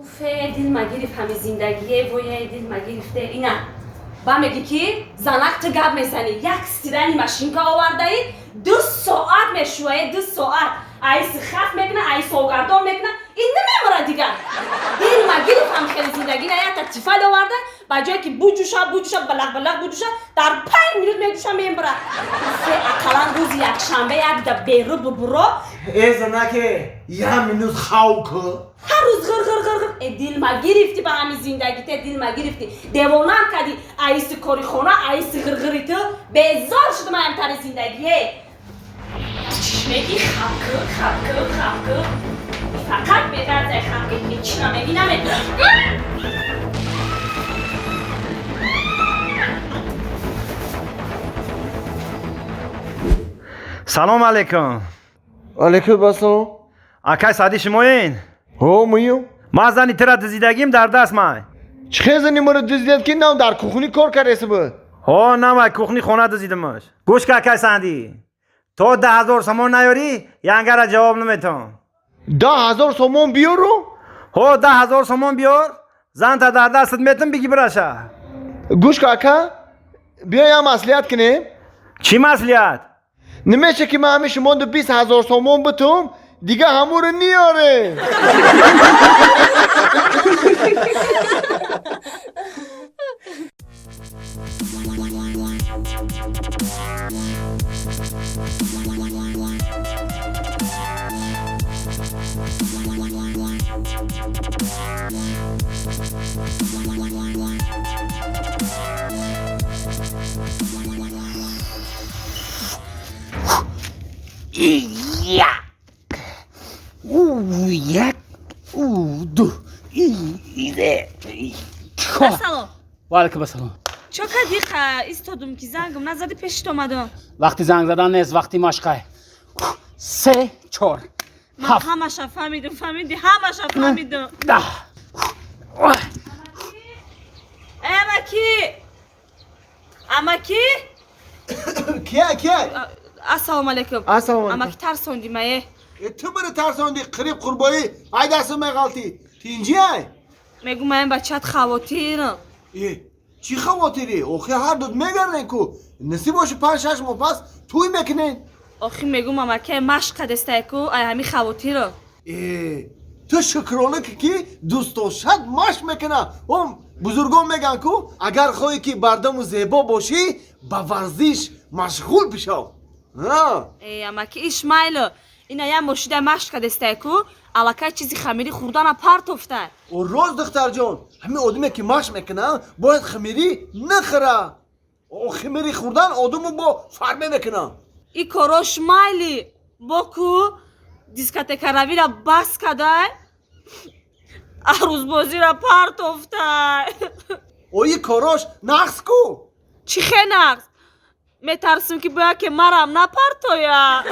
Уфе, дил ма гирифт ҳами зиндагие, воя, дил ма гирифте. Ина ба меги ки занак, ту гап мезанӣ. Як стиральный машинка овардаӣ, 2 соат мешӯяе, 2 соат айси хаф мекуна, айси огардон мекуна, ин намемора дигар. Дил ма гирифт ҳам хели зиндагӣ. На якта Тефал оварда, ба ҷое ки буҷуша, буҷуша, балақ балақ буҷуша, дар 5 минут меҷуша, мембара. Уфе, ақаллан рӯзи якшанбе якда беру бубуро. Э, занаке, як минут хав ку. Ҳар рӯз ғир ғир ғир ғир. Э, дилма гирифтӣ ба ҳамин зиндагӣ, те дилма гирифтӣ, девонам кардӣ. Аиси кори хона, аиси ғирғири ту безор шудам аямтари зиндагӣ. Э, чиш меги? Хабкӣ, хабкӣ, хабкӣ, фақат бедарзай хабкӣ, ҳеч намеги, намедонам. Салом алейкум. Алейкум ассалом. Акай Саъди, шумоен? Ҳо, муюм. Ман зани тира дизидагим дар даст май. Чӣ хел зани маро дуздият, ки нав дар кухни кор кардаеса буд? Ҳо, навай кухни хона дизидимаш. Гӯш ка, акай Саъди, то 10 000 сомон наёрӣ, янгара ҷавоб наметон. 10 000 сомон биёру? Ҳо, 10 000 сомон биёр, занта дар дастат метам, биги бираша. Гӯш ка, ака, биёям маслиҳат кунем. Чӣ маслиҳат? Намеша ки ман ҳами шумоду 20 000 сомон битум, дига ҳамуро ниёре. Як, як, ду, се. Ассалом. Ва алайкум ассалом. Чо кардӣ, истодум ки зангам назади, пешит омадам. Вақти занг задан нест, вақти машқай. Се, чор, Ман ҳафт, ҳамаша фаҳмидум, фаҳмиди, ҳамаша фаҳмидум. 10. Э, амаки, амаки! Кия, кия? Ассалому алайкум. Ассалому алайкум. Амаки, тарсонди мае. Э, ту маро тарсонди, қириб қурбоӣ, ай дасту меғалтӣ. Тинҷи ай? Мегум, маям бачат хавотирам. Э, чӣ хавотирӣ? Охи ҳар дуд мегарден ку, насиб боши, 5-6 моҳ пас тӯй мекунен. Охи мегум, амаки, машқ кадестай ку, ай ҳами хавотирам. Э, ту шукрона ки ки дӯстдошат машқ мекуна. Он бузургон мегӯянд ку, агар хоҳӣ ки бардаму зебо бошӣ, ба варзиш машғул бишав. Э, амаки, ишмайло, ина як мошида машқ кадестай ку, аллакай чизи хамирӣ хӯрдана партофтай. О, рост, духтарҷон, ҳамин одаме ки машқ мекунад, бояд хамирӣ нахӯра. О, хамирӣ хӯрдан одаму бо фарме мекунад. И корош майли, бо ку дискотекаравира бас кадай, арӯзбозира партофтай. Ои корош нақс ку. Чӣ хе нақс? Метарсим, ки бояд ки марам напартоя.